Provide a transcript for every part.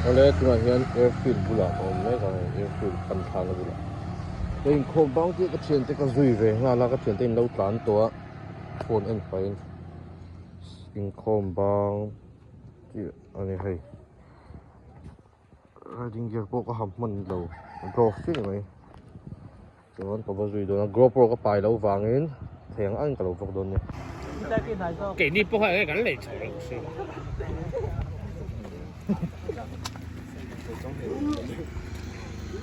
Awle tunah hian airfield bulah ka awm mek a hei airfield pan thlakna bulah ka inkhawm bang chiah ka thiante ka zui ve nghal a ka thiante in lo tlan tawh a phone en pahin inkhawm bang chiah a ni hei riding gear pawh ka ha hman lo draw chiah mai chuan ka va zui dawn a gopro ka pai loh vangin thei ang angin ka lo vawk dawn nia. Keini pawh kha enge kan lei chho loh si.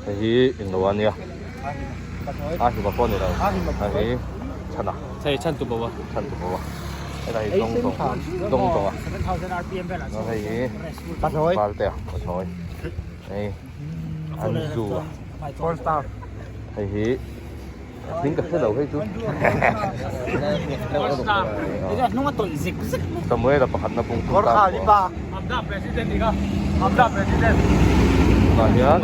Hei hi englo a nia a hima pawh a ni lo hei hi chhana Hei chhan tu bo a chhan tu bo a hetah hi dawng dawng dawng dawng a hei hi valte a pathlawi hei an zu a hei hi hming ka hre lo hei chu Samuela pakhatna bung thum ta tunah hian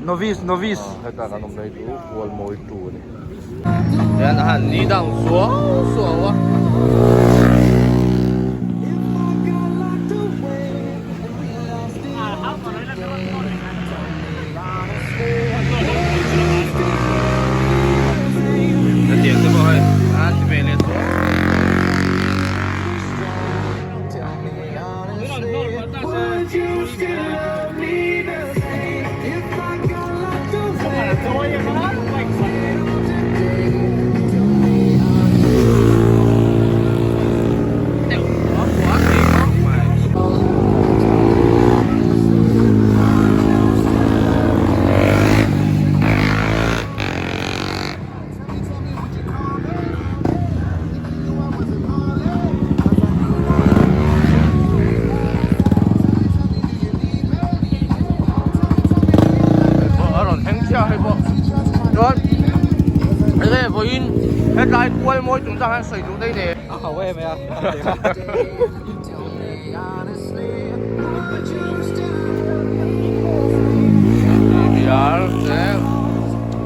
Novice novice heta kan awm lai chu kual mawi tu a ni hian a han ni dang suau suau a. Hetiang te pawh hei a ti ve leh suau A rawn thleng chiah hei pawh chuan enge vawiin hetlai kual mawi chung chang hian sawi duh daih nen. A ho em e a. Bial te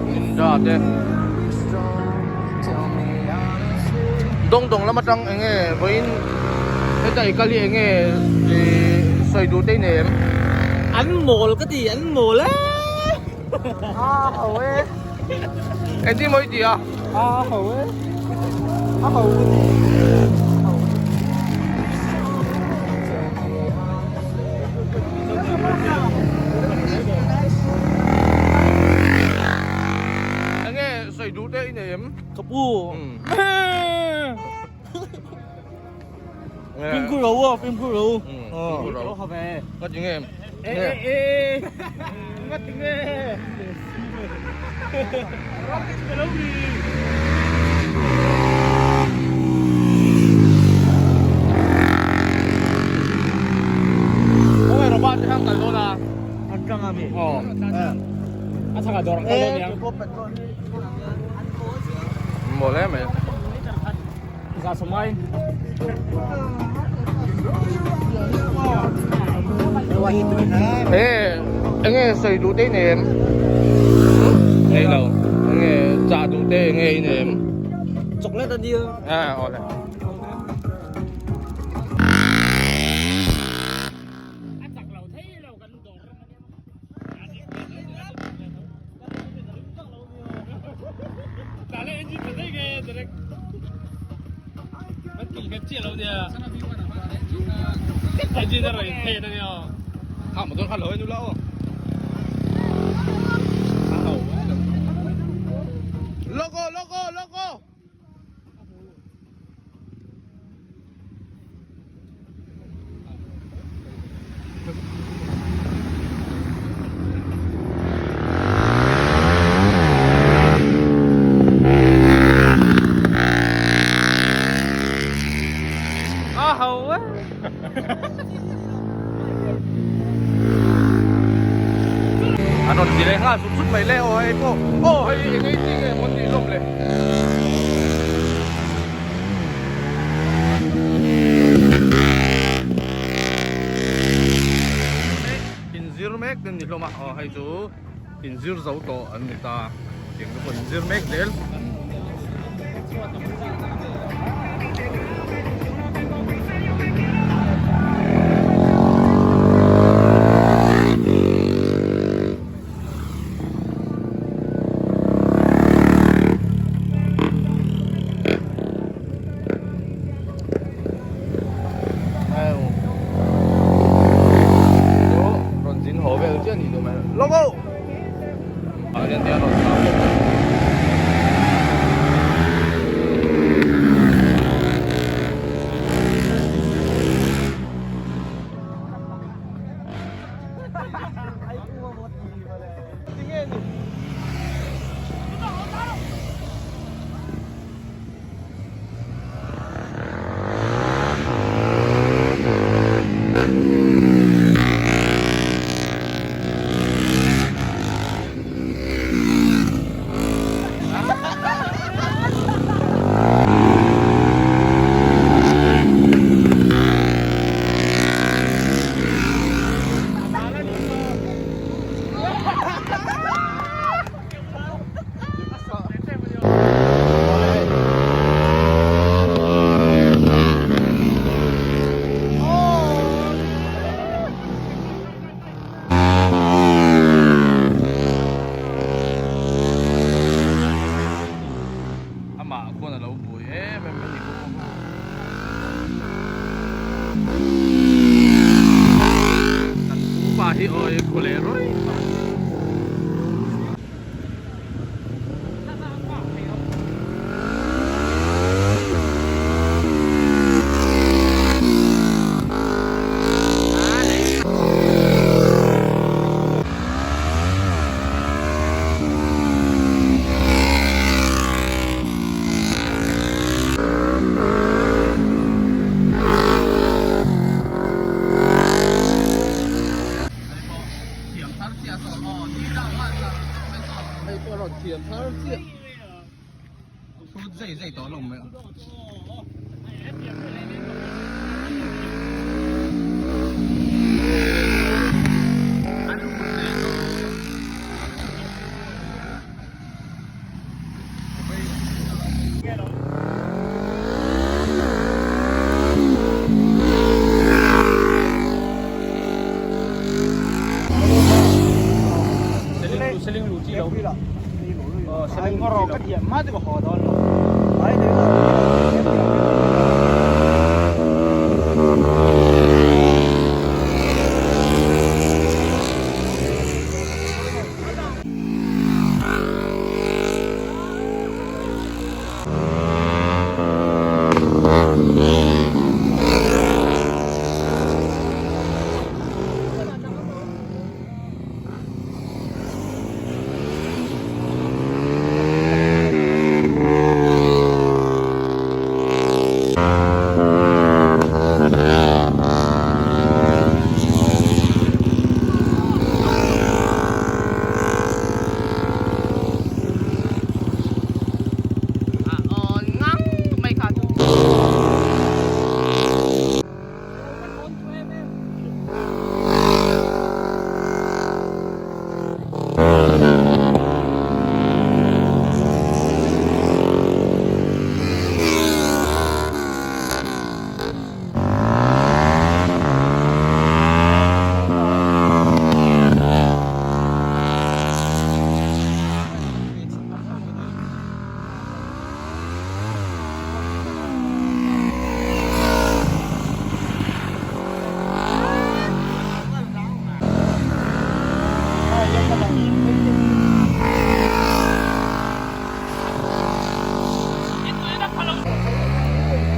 Ninja te Dawng dawng lam atang enge vawiin heta i kal hi enge ih sawi duh te i nei em? An mawl ka ti an mawl e. A ho e. Engtin maw i ti a? A ho e. A ho ka ti. Enge sawi duh te i nei em? Ka pu. Fimkhur lo aw, fimkhur lo. Fimkhur lo. Nga ti nge? E e e. Nga ti nge? Rocket ka lo ni. Kawng Robert te khan kal dawn a. An tang a mi. Aw. A chhakah dawr an kal dawn niang. Mawl em mai. Za sawmai. Enge enge sawi duh te i nei em? Nei lo. Enge chah duh te enge i nei em? Chocolate a nia. A awle. A chak lo thei lo kan dawr. Logo logo logo. A ho e. An rawn ti leh nghal sut sut mai le aw hei pawh aw hei eng ei chi nge maw tih hlawm le. Inzir mek te an ni hlawm a aw hei chu inzir zo tawh an ni ta tiang te pawh inzir mek zel. Logo. Ah hian tia rawn tlang bawk a. Amah khuan a lo buai em em a ni bawk a. Kan pu pa hi aw i khaw leh rawih mai. Hei pawh rawn thiam thar chiah hrut zai zai tawh lo mai a.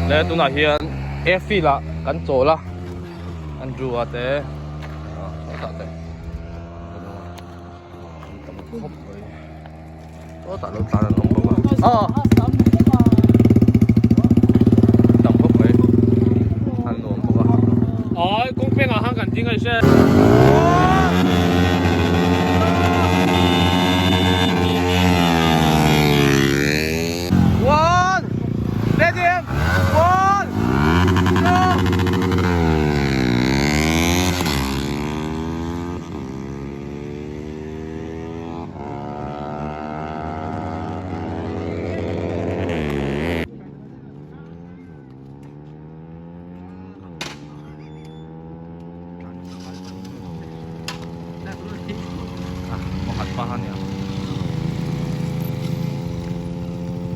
Le tunah hian airfield ah kan chawl a Andrew a te sawtah te an tam khawp mai sawtah lo tlan an awm bawk a tam khawp mai an nuam bawk a. Awi kawng pengah khan kan ding a ni. One, ready, one, two. Pakhat pa ania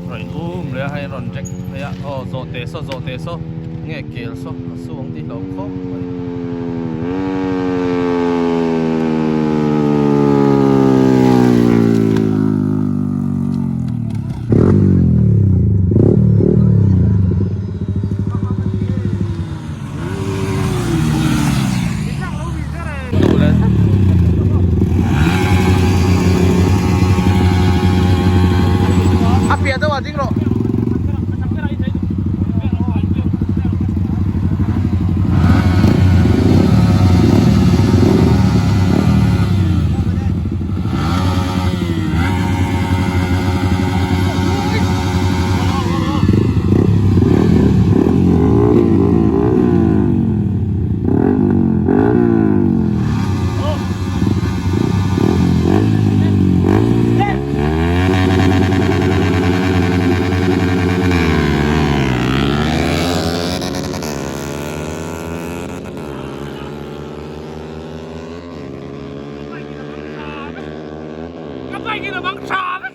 rawn um leh a hei rawn jack phei a aw zawhte saw zawhte saw nge kel saw a su ang tih hlauh khawp mai. bike in a mang tha vek.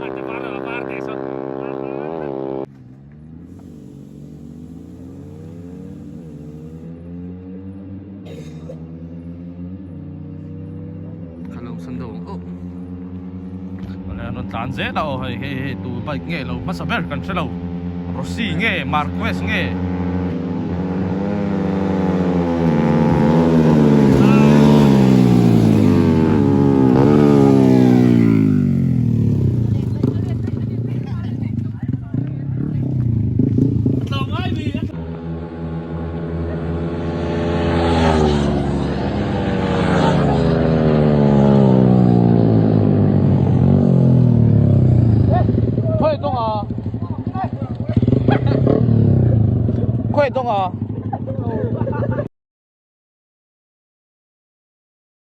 A te var a var teh sawn. Rawn tlan zel a aw hei hei hei tu bike nge lo hmasa ber kan hre lo Rossi nge Marquez nge. 快动啊！快动啊！